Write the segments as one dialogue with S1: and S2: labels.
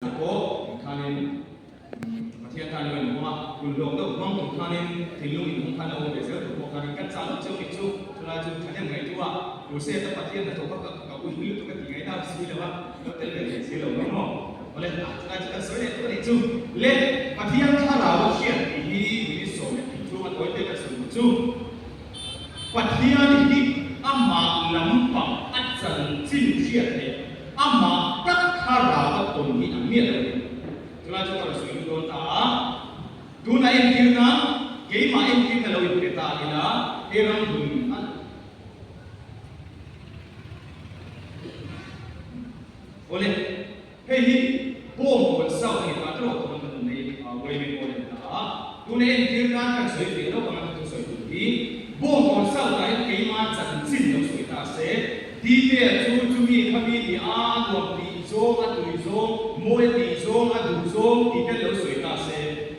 S1: Te pawh khanin Pathian tan lo inhawng a, hun hlawk deuh hmang tur khanin thinlung inhawng khan lo awm ve zel tur pawh khanin kan chah luh cheu nih chu chulai chu thahnem ngaihtuah Crusade a Pathian hnathawk a ka ui lutuk a tih ngaihna a si lo a, lo tel ve thei si lo mai maw? Awle, chulai chu kan sawi leh tawh a nih chu. Le, Pathian thlarau a hriat tih hi minute 12 chhunga tawi te kan sawi duh chu. Pathian hi amah lampang a chanchin hriat leh amah tak thlarau a tawn hi a miah lo ni. Chulai chu ka rawn sawi lut dawn ta a, tunah entirna, keimah entirna lo inpe ta ila, hei ram hun a Awle. Hei hi Bawng pawl South a ni ta tawh tawh kan nei a Wayne pawl a ni ta a, tuna entir nan kan sawi fiah lawk anga ka thusawi tur hi Bawng pawl South ah hian keima chanchin lo sawi ta se, Dite-a chu chumi khami ni a a nuam tih zawng, a tui zawng, mawi a tih zawng, a duh zawng tih te lo sawi ta se,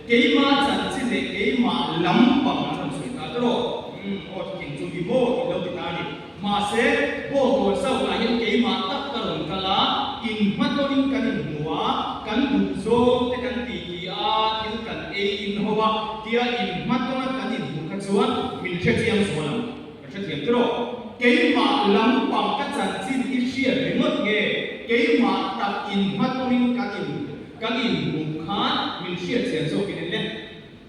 S1: keima chanchin leh keimah lampang an rawn sawi ta tawh. Umm aw chutiang chu hi maw tih lo ti ta a ni. Mahse, Bawngkawn South-ah hian keimah tak ka rawn kal a, inhmatawnin kan inhmu a, kan duh zawng te kan ti ti a, thil kan ei in ho a, tia inhmatawna kan inhmuh kha chuan min hrechiang zual ang. Ka hrethiam tiraw? Keimah lampang ka chanchin i hriat ringawt nge? Keimah tak inhmatawnin kan in kan inhmuh khan min hriatchian zawkin en le.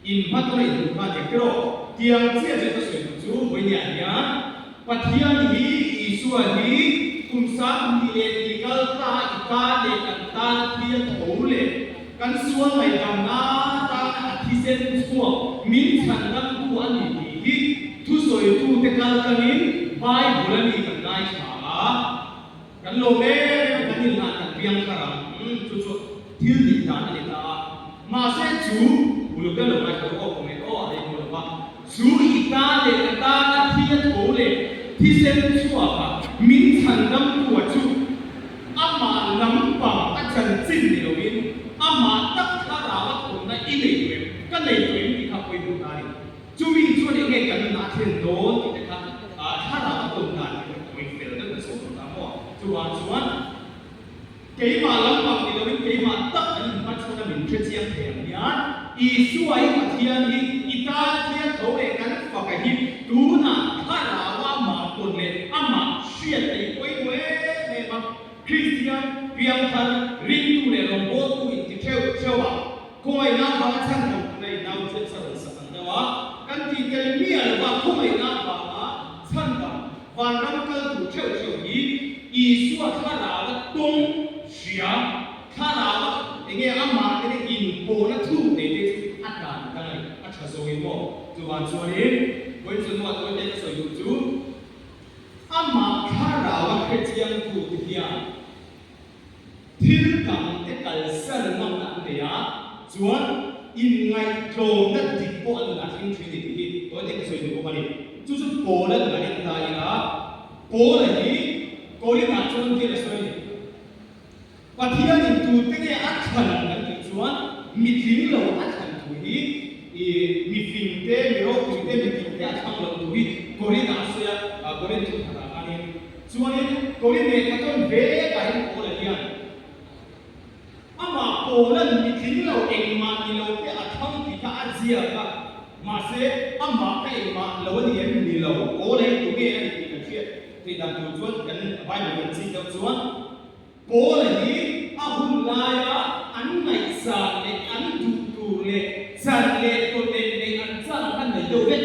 S1: In hmatawna in duh kha nia tiraw? Tiang chiah chu ka sawi duh chu vawinia hian Pathian hi Isua hi kum sang hnih leh tih kal ta i tan leh kan tana thi a tho leh kan sual ngaihdamna tana a thisen chhuak min chhandamtu a ni tih hi thusawitute kal tlangin Bible a mi kan ngaithla a. Kan lawm em em a, kan inhlan kan piang thar ang. Umm, chu chu thil nih dan a ni ta a. Mahse chu uluk deuh lo ngaithla rawh aw, kawngek aw a rei hmu lo va. Chu i tan leh ka tana thi a tho leh thisen chhuaka min chhan damtua chu amah lampang a chanchin ni loin amah tak thlarau a thawmna i nei tawh em, ka nei tawh em tih kha pawimawh ta a ni. Chumi chuan eng nge kan nunah a thlen dawn tih te kha thlarau a tawn dan tih kha kawi fel deuh kan sawi dawn ta maw? Chuvang chuan keimah lampang ni loin keimah tak an inhmachhawn a min hre chiang thei ang hian Isua hi Pathian hi i tan a thian tho leh kan faka hi tunah thlarau a amah tawn leh amah hriat a i pawimawh em em a, Kristian, piangthar, ringtu leh rawngbawltu inti theuh theuh a. Khawngaihna avanga chhan awm tuna i nau chu sa rawn sak ang deuh a, kan tih tel miah lova khawngaihna avanga chhan dam vanram kal tur theuh theuh hi Isua thlarau a tawng hria, thlarau a enge amah nena inpawhna thuk nei te chu a tlan dang a ni, a tha zawngin maw? Chuvan chuanin vawiin chawhnuah tawite ka sawi duh chu amah thlarau a hrechiangtu te hian, Thil dang te kalsan ngamna an nei a, chuan inngaihtlawmna dik pawh a nunah thleng thin a ni tih hi tawite ka sawi duh bawk a ni. Chu chu Paula nunah en ta ila, Paula hi Korinth-ah chuan thil a sawi a ni. Pathianin tute nge a thlan kan tih chuan mi tling lo a thlan thu hi i mi fing te, mi ropui te, mi dik te a thlang lo thu hi Korinth-ah a sawi a, Korinth thu khatah khanin. Chuanin Korin lehkha tawn ve pahin Paula hian amah Paula'n mi tling lo engmah ni lo te a thlang tih kha a ziak a, mahse amah kha engmah lo a ni em ni lo, Paula hi tunge a ni tih kan hriat theih dan tur chuan kan Bible kan chik deuh chuan Paula hi a hun laia an ngaihsan leh an duh tur leh chan leh tawn leh neih an chak ang kha nei deuh vek.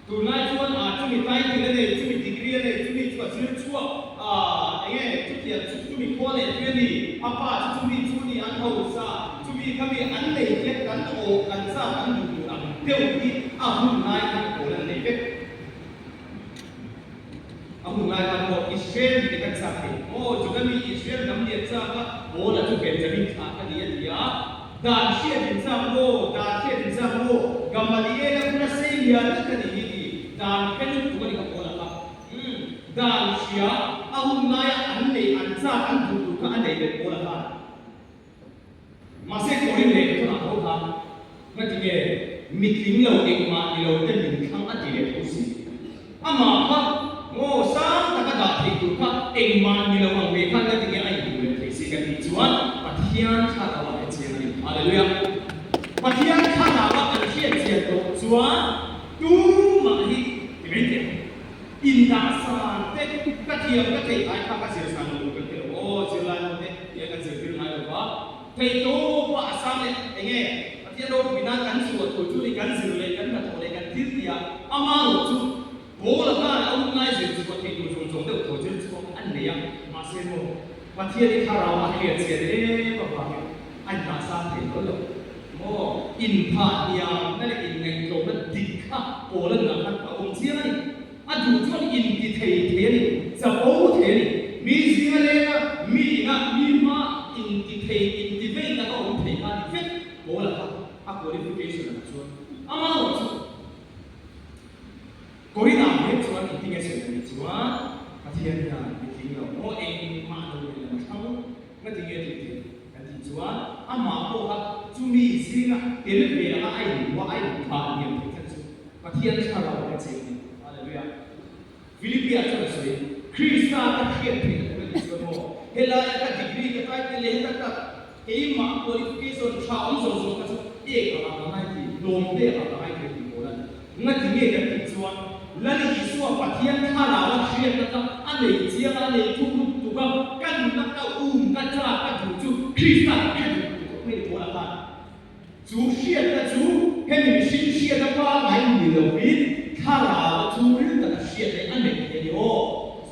S1: Tunlai chuan ah chumi title a nei, chumi degree a nei, chumi chu a zir chhuak, ah eng nge chutiang chu chumi khua leh tui a ni, a pa chu chumi chu ni an hausa, chumi kha mi an nei hian kan awh kan chak kan duh tur ang deuh hi a hun lai khan pawl an nei vek. A hun lai khan maw Israel mite kan chak thei maw? Juda mi Israel hnam lian chak a, Paula chu Benjamin thlah ka ni a ti a. Dan hriat in chak maw? Dan hriat in chak maw? Gamaliela bula sei lian tak ka ni hi ti. Dan hre lutuk a ni kha Paula kha. Umm, dan hria a hun laia an neih an chak an duh tur kha a nei vek Paula khan. Mahse Korin leh ka thawhah tho khan ngati nge mitling lo engmah ni lo te min thlang a ti leh tho si. Amah kha ngaw sang taka dah theih tur kha engmah ni lo ang ve khan ngati nge a inhmu leh thei si ka tih chuan Pathian. Pathian thlarau ah a chiang a ni. Hallelujah! Pathian thlarau a kan hriat chian tawh chuan tumah hi ti mai teh ang. Indah san te ka thiam ka theih ai kha ka zir san lo kan ti lo aw, zirlai ho te tiang kan zirtir ngai lo va, theihtawpa a sang leh enge Pathian ropui nan kan chhuah tur chu ni kan zir leh kan hnathawh leh kan thil tih ah ama rawh chu Paul-a khan a un ngai zir chhuah theih tur zawng zawng deuh thaw zir chhuak an nei a, mahse maw Pathian i thlarau a hriat chian em avangin a indah sang thei hlawl lo. Maw inphah hniamna leh inngaihtlawmna dik kha Paul-a nunah khan a awm chiang a ni. A duh chuan inti thei thei a ni, chapo thei a ni. Mi zinga lenga mi inah mi hma inti thei, inti vei tak a awm thei kha a ni vek Paul-a kha a qualification ah chuan amah erawh chu Korinah hian chuan engtinge sawi a nih chuan Pathian hian mi tling lo maw engmah lo leh lam a thlang ngatinge tih theih kan tih chuan amah pawh kha chumi zinga tel ve anga a inhmuh a, a inphah hniam theih khan chu Pathian thlarau a cheng a ni. Hallelujah. Philippia chuan a sawi, Krista ka hriat theihna tur a nih chuan maw helaia ka degree ka title leh heta ka keimah qualification tha awm zawng zawng kha chu ek anga ka ngai thei, tlawm te anga ka ngai thei tih pawl a ni. Ngati nge kan tih chuan Lal Isua Pathian thlarau a hriatna kha a nei chiang a, a nei thuk lutuk tuk a, ka nunna ka um, ka chak, ka duh chu Krista ka hre duh lutuk khawp mai ni pawl a khan. Chu hriatna chu hemi mihring hriatna pangngai ni lovin thlarau a chhungril taka hriatna hi a neih thei a ni aw.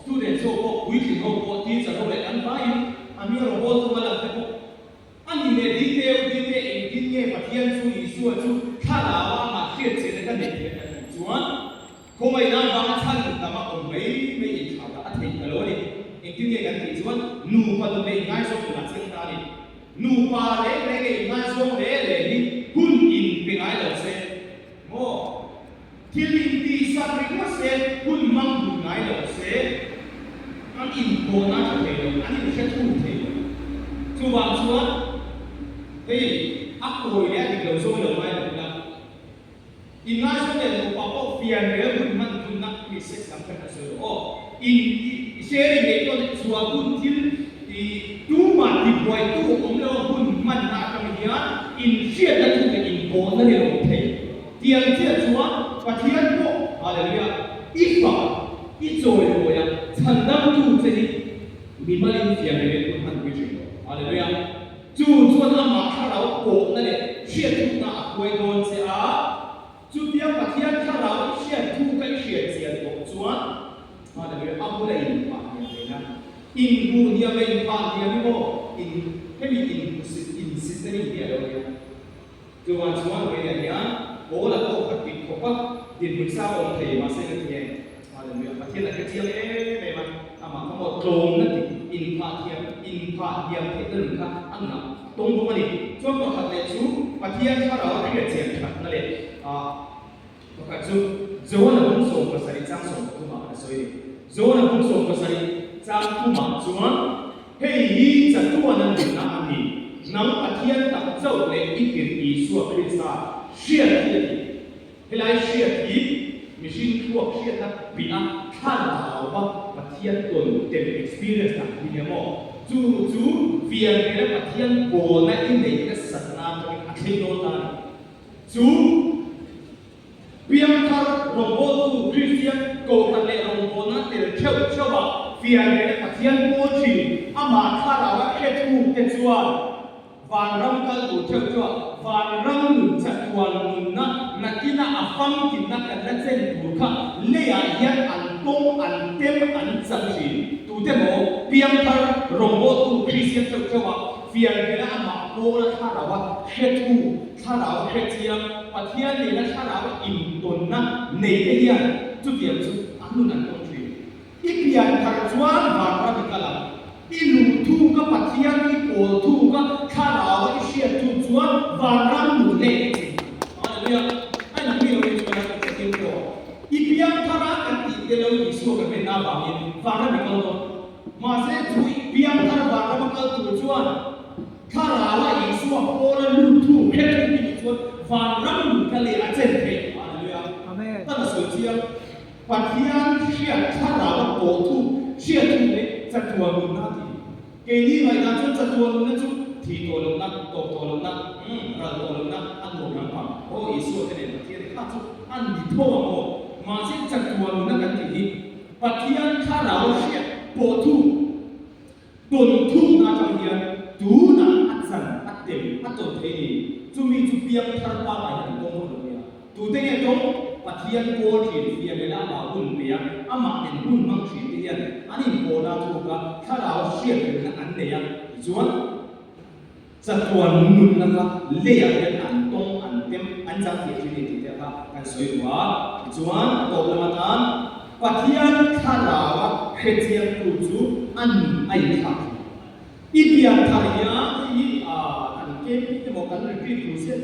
S1: Students ho pawh, puitling ho pawh, teacher ho leh kan vaiin a hming robot chunga lang te pawh a ni leh detail detail engtin nge Pathian chu Isua chu thlarau a amah hriat chiahna ka neih theih a tih chuan Khawngaihna vanga chhan tam a awm mai mai inthlah dah a theih ta lo a ni. Engtin nge kan tih chuan nupa nun leh inngaizawng nunah chiang ta a ni. Nupa reng reng leh inngaizawng reng reng hi hun inpe ngai lo se maw? Thil intihsak ringawt se hun hmang dun ngai lo se an inpawhna a tha thei lo, an inhre thuk thei lo. Chuvang chuan hei a kawi leh a dik lo zawng lo ngai lo ila. Inngaizawng leh nupa pawh fian rel hun hman tunna mi sex lam khan a sawi lo aw. In i sharing leh tawn chhuah hun thil i tumah tibuaitu awm lo a hun hmanna atang hian inhriatna thu leh inpawhna ni lo thei. Tiang chiah chuan Pathian pawh Hallelujah i fak i chawimawi a chhandamtu che hi mimalin fian rel hun hmanpui thin lo. Hallelujah. Chu chuan amah thlarau pawhna leh hriatthukna a hruai dawn che a, chutia Pathian thlarau i hriatthuk a i hriat chian tawh chuan Hallelujah a bula inphah hniam theihna, inhmuh hniam leh inphah hniam hi maw in hemi inhmusit insitna hi hi a lo nia. Chuvang chuan Vawiinah hian Paul-a pawh kha dik khawp a, dinhmun sang awm thei mahse ka ti nge? Hallelujah! Pathian a hre chiang em em a, amah kha maw tlawmna dik, inphah thiam, inphah hniam theihna nun kha a ngah tawng bawk a ni. Chuan pakhat leh chu Pathian thlarau hriat chian thatna leh ah pakhat chu Johana bung 17 chang 13 ah a sawi a ni. Johana bung 17 chang thumah chuan Hei hi chatuan a nunna a ni. Nang Pathian tak chauh leh i tirh Isua Krista hriat hi a ni. Helai hriat hi mihring thluak hriatna bih a thlarau va Pathian tawn tem experience tak hi nia maw? Chu chu fianrial a Pathian pawlna i neih nasatna atangin a thleng dawn ta a ni. Chu. Piangthar rawngbawltu Kristian Kohhran leh rawngbawlna tel theuh theuhah fianrial Pathian pawl thin amah thlaraua hrethu te chuan vanram kal tur theuh theuhah vanram nun chatuan nunna nakina a famkimna kan la chen tur kha leiah hian an tawng an tem an chang thin. Tute maw Piangthar rawngbawltu Kristian theuh theuhah fianriala amah pawla thlaraua hrethu Thlarau hrechiang, Pathian nena thlarau intawnna nei te hian chutiang chu an nun an tawn thin. I pian thar chuan vanram i kal ang. I luh thuka Pathian i pawl thuka thlaraua i hriat thuk chuan vanram nun leh i chin. Hallelujah! A in mi lo hi chuan a hrechiang tawh. I piang thar a kan tih te lo Isua kan rinna avangin vanram i kal dawn. Mahse chu i piang thar vanram a kal tur chuan Thlaraua Isua Paula lut thu hre thung hi tih chuan vanram nun kha leh a chen theih. Hallelujah.
S2: Amen.
S1: Ka la sawi chiang. Pathian hriat thlaraua pawh thu hriat thu leh chatuan nunna a ti. Keini ngaihdan chuan chatuan nunna chu thih. A ni tho ang aw. Mahse chatuan nuna kan tih hi Pathian thlarau hriat pawh thu tawn thukna atang hian tunah a chan a tem a tawn thei ni. Chumi chu piang thar pangai hian an tawng vak lo nia. Tute nge tawng? Pathian pawl thin fian leh amah hun pe a, amah nen hun hmang thin te hian an inpawhna thuka thlarau hriat rilna an nei a, tichuan, Chatuan nunna kha leiah hian an tawng, an tem, an chang thei thin a ni tih te kha kan sawi duh a. Tichuan, a tawp lam atan Pathian thlaraua hrechiangtu chu a nun a inthlak thin. I pian thar hian hei hi kan camp emaw kan retreat tur chiah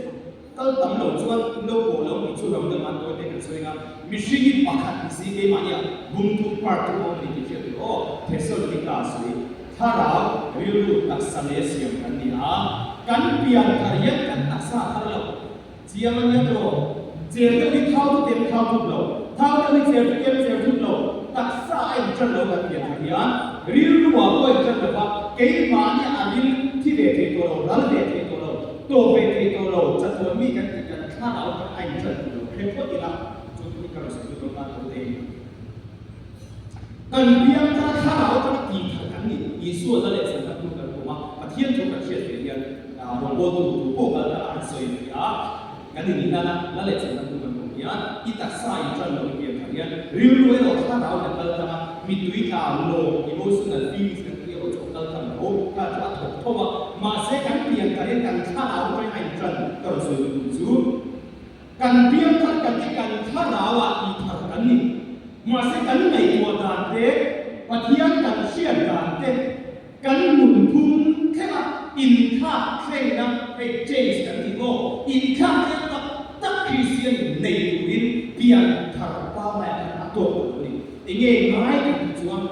S1: kal tam lo chuan lo pawh lo tih chu ram dang an tawi te kan sawi anga mihring hi pakhat ni si keimahnia bumtu part chu a awm a ni tih hriat tur aw Thessalonica sawi thlarau rilru taksa leh siam kan ni a kan pian thar hian kan taksa a thar lo chiang a nia tawh cher deuh hi thau chu tem thau thup lo thau deuh hi cher chu tem cher thup lo taksa a inṭan lo kan pian thar hian rilru ah pawh a inṭan lo va keimahnia a ril thi ve thei tawh lo ral ve thei tawh lo Tawp ve thei tawh lo, chatuan mi kan tih kan thlarau kan a inṭan duh lo hre phawt ila, chu hi ka rawn sawi dawn a tho te in. Kan piang thar thlarau atanga tih thar kan ni, Isua la leh chhan hnu kan pawm a, Pathian thu kan hriat ve hian rawngbawltu tu pawh kal kha an sawi ve a, kan inhlan a, la leh chhan hnu kan pawm hian i taksa inṭan lo i pian thar hian rilru erawh thlarau in a kal tlang a, mittui tla lawm, emotional feelings kan tih erawh chu a kal tlang lo, kha chu a thawk tho a. Mahse kan pian tharin kan thlarau atangin a inṭan ka rawn sawi duh chu kan pian thar kan ti kan thlarauah tih thar kan ni. Mahse kan ngaihtuah dan te, Pathian kan hriat dan te, kan nunphung thlenga inthlak thlengna hei change kan tih maw, inthlak thleng tak tak Kristian nei turin pian thar pangngai khan a tawk lo a ni. Enge ngai kan tih chuan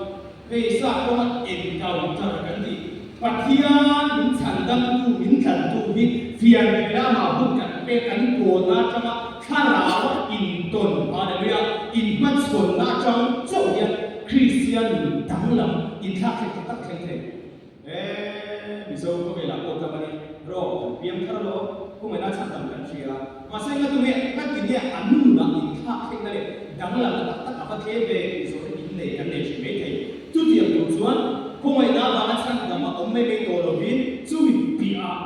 S1: Hei sa kawnga encounter kan tih, Pathian min chhandamtu, min tlantu hi fian rela amah hun kan pek kan pawlna atanga thlarau intawn, hallelujah, inhmachhawnna atang chauh hian Kristian nun danglam inthlakthleng tak tak thleng thei. He Mizo khawvelah pawh tlak a ni, rawh kan piang thar alawm, kawngaihnaa chhandam kan hria. Mahse nga tunge, nga ti nge an nunah inthlakthlengna leh danglamna tak tak a va tlem ve tih zawhna in nei kan nei thin maithei. Chutiang tur chuan kawngaihnaa avanga chhandam a awm mai mai tawh lovin chumi piahah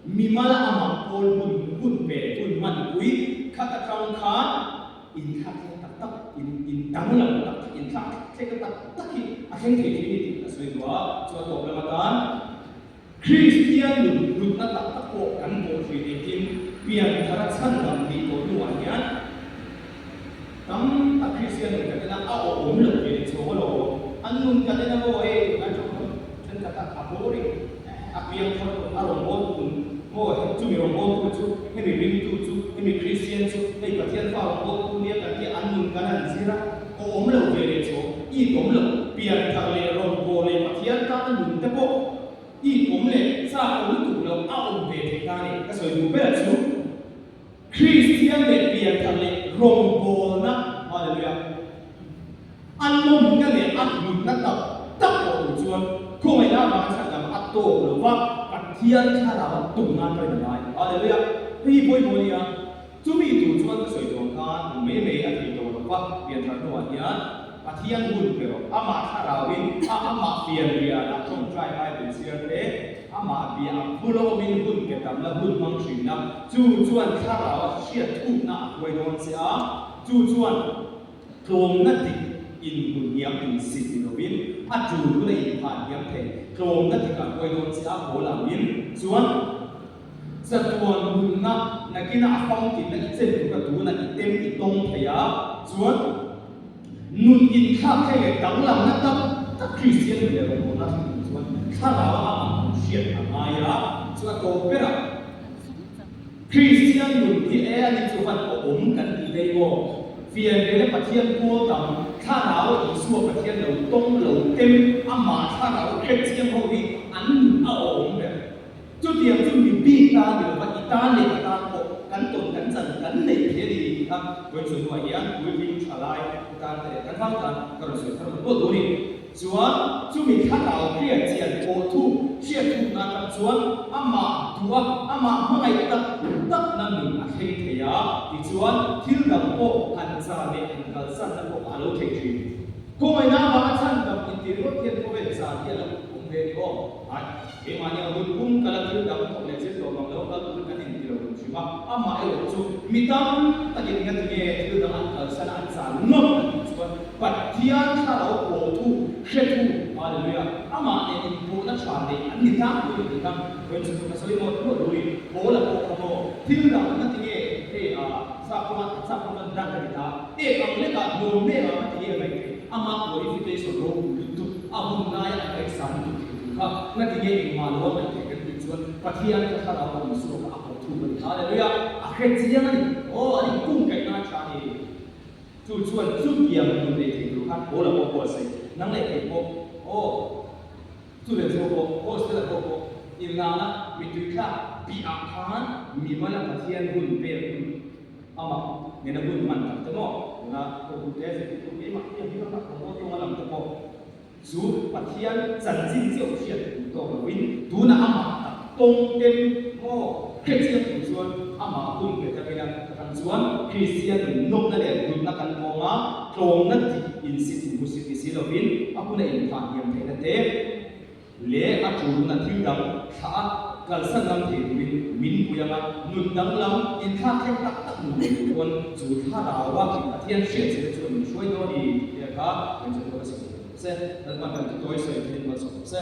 S1: mimala amah pawl hun hun pe hun hmanpui khat atang khan inthlakthleng tak tak, in in danglamna tak tak, inthlakthlengna tak tak hi a thleng thei thin a ni tih ka sawi duh a, chuan tawp lam atan Kristian nun hlutna tak tak pawh kan pawh thin engtin pian thara chhandam nih tawh hnuah hian tam tak Kristian nun kan en a, a awhawm loh ve leh chhawng alawm. An nun kan en a maw hei tunlai tawng thenkhat a a boring a piang thar tawh a rawngbawltu nun maw hei chumi rawngbawltu chu hemi ringtu chu hemi Kristian chu hei Pathian fa rawngbawltu nia kan tih an nun kan han zir a awhawm loh ve leh chhawng i awm loh pian thar leh rawngbâwl leh Pathian tana nun te pawh i awm leh chak awm lutuk loh a awm ve thei ta a ni. Ka sawi duh ber chu Kristian leh pian thar leh rawngbâwlna, Hallelujah, a nawmna leh a hlutna tak tak pawh tur chuan khawngaihna avanga chhandam a tawk lo va, Pathian thlarau a tum nan pawhin a ngai. Hallelujah! Hei hi pawimawh a nia. Chumi tur chuan ka sawi tawh khan awm mai mai a thei tawh lo va, pianthar hnuah hian Pathian hun pe rawh. Amah thlarauin a amah pianrian a tawngtai Bible chhiar te, amah bia a bula awmin hun pe tam la hun hmang thin la, chu chuan thlarau a hriat thukna a hruai dawn che a, chu chuan tlawmna dik inhmu hniam insit ni lovin a tul hun a inphah hniam thei, tlawmna dik a hruai dawn che a, haw langin chuan. Chatuan nunna nakina a famkimna i chen tura tuna i tem i tawng thei a, chuan nun inthlak thleng leh danglamna tam tak Kristian nun leh rawngbawlna thleng tur chuan thlarau a amah kan hriat a ngai a, chu a tawp berah Kristian nun hi e a ni chu van awm kan tih daih maw? Fianrial e Pathian pawl tam thlarau a Isua Pathian lo tawng lo tem amah thlarau hre chiang ho hi an nun a awm ber. Chutiang chu mi bik ta ni lova i tan leh ka tan pawh kan tawn kan chan kan neih thei a ni tih kha vawiin chu hnuah hian puitling tha lai i tan te leh kan vang tan ka rawn sawi thar mawlh mawlh duh a ni. Chuan chumi thlarau hriat chian pawh thu hriat thukna atang chuan amah duh a, amah hmangaih tak takna nun a thleng thei a, tichuan thil dang pawh han chah leh han kalsanna pawh kha a lo theih thin. Khawngaihna avanga chhandam inti ringawt hian khawvel zan hi a lo awm ve ni aw. Ai, keimahni ang hun pum kala thil dang thawk leh zir tawh mang lo kal turin kan inti lo hrim hrim a, amah erawh chu mi tam takin ngatinge thil dang an kalsan a an zan ngawt an tih chuan Pathian thlarau pawh thu hre thu, Hallelujah, amah nen inpawhna tha nei an ni tlangpui a ni kha. Vawiin chu ka sawi mawlh mawlh lui, Paula pawh kha maw thil dang ngatinge hei a chak kawng a chak kawng an dak a ni ta, ek ang lekah nuam mek a ngatinge ngaih theih, ama qualification ropui lutuk a hun laia an ngaihsan lutuk thei tur kha ngatinge engmah lo a ngaih theih kan tih chuan Pathian kha thlarau a Isua kha a pawh thu a ni. Hallelujah, a hre chiang a ni. Aw, an inkungkaihna a tha a ni. Chu chuan chutiang nun nei thei tur khan Paula pawh buatsaih nang leh thei pawh aw, chu leh chu pawh hostel-a pawh pawh inlana mittui thlak piah khan mimala Pathian hun pek hun amah nena hun hman tak te maw tuna kohtute zirtirtu keimah hi a hming a hlat awm aw tawnga lam te pawh Chu Pathian chanchin chiauh hriat tur tawk lovin tunah amah tak tawng tem maw hre chiang tur chuan amah hun pe ta ila ka tan chuan Kristian nun nawmna leh hlutna kan pawm a, tlawmna tih insit inhmusit ni si lovin a huna inphah hniam theihna te leh a tul huna thil dang thlah a kalsan ngam thei turin min pui ang a, nun danglam inthlak thleng tak tak nun nei tur pawn chu thlaraua Pathian hriat chhete chuan min hruai dawn i tih te kha min hre tur a sawi thei. Se, Lalpan kan thu tawi sawi theih in malsawm se.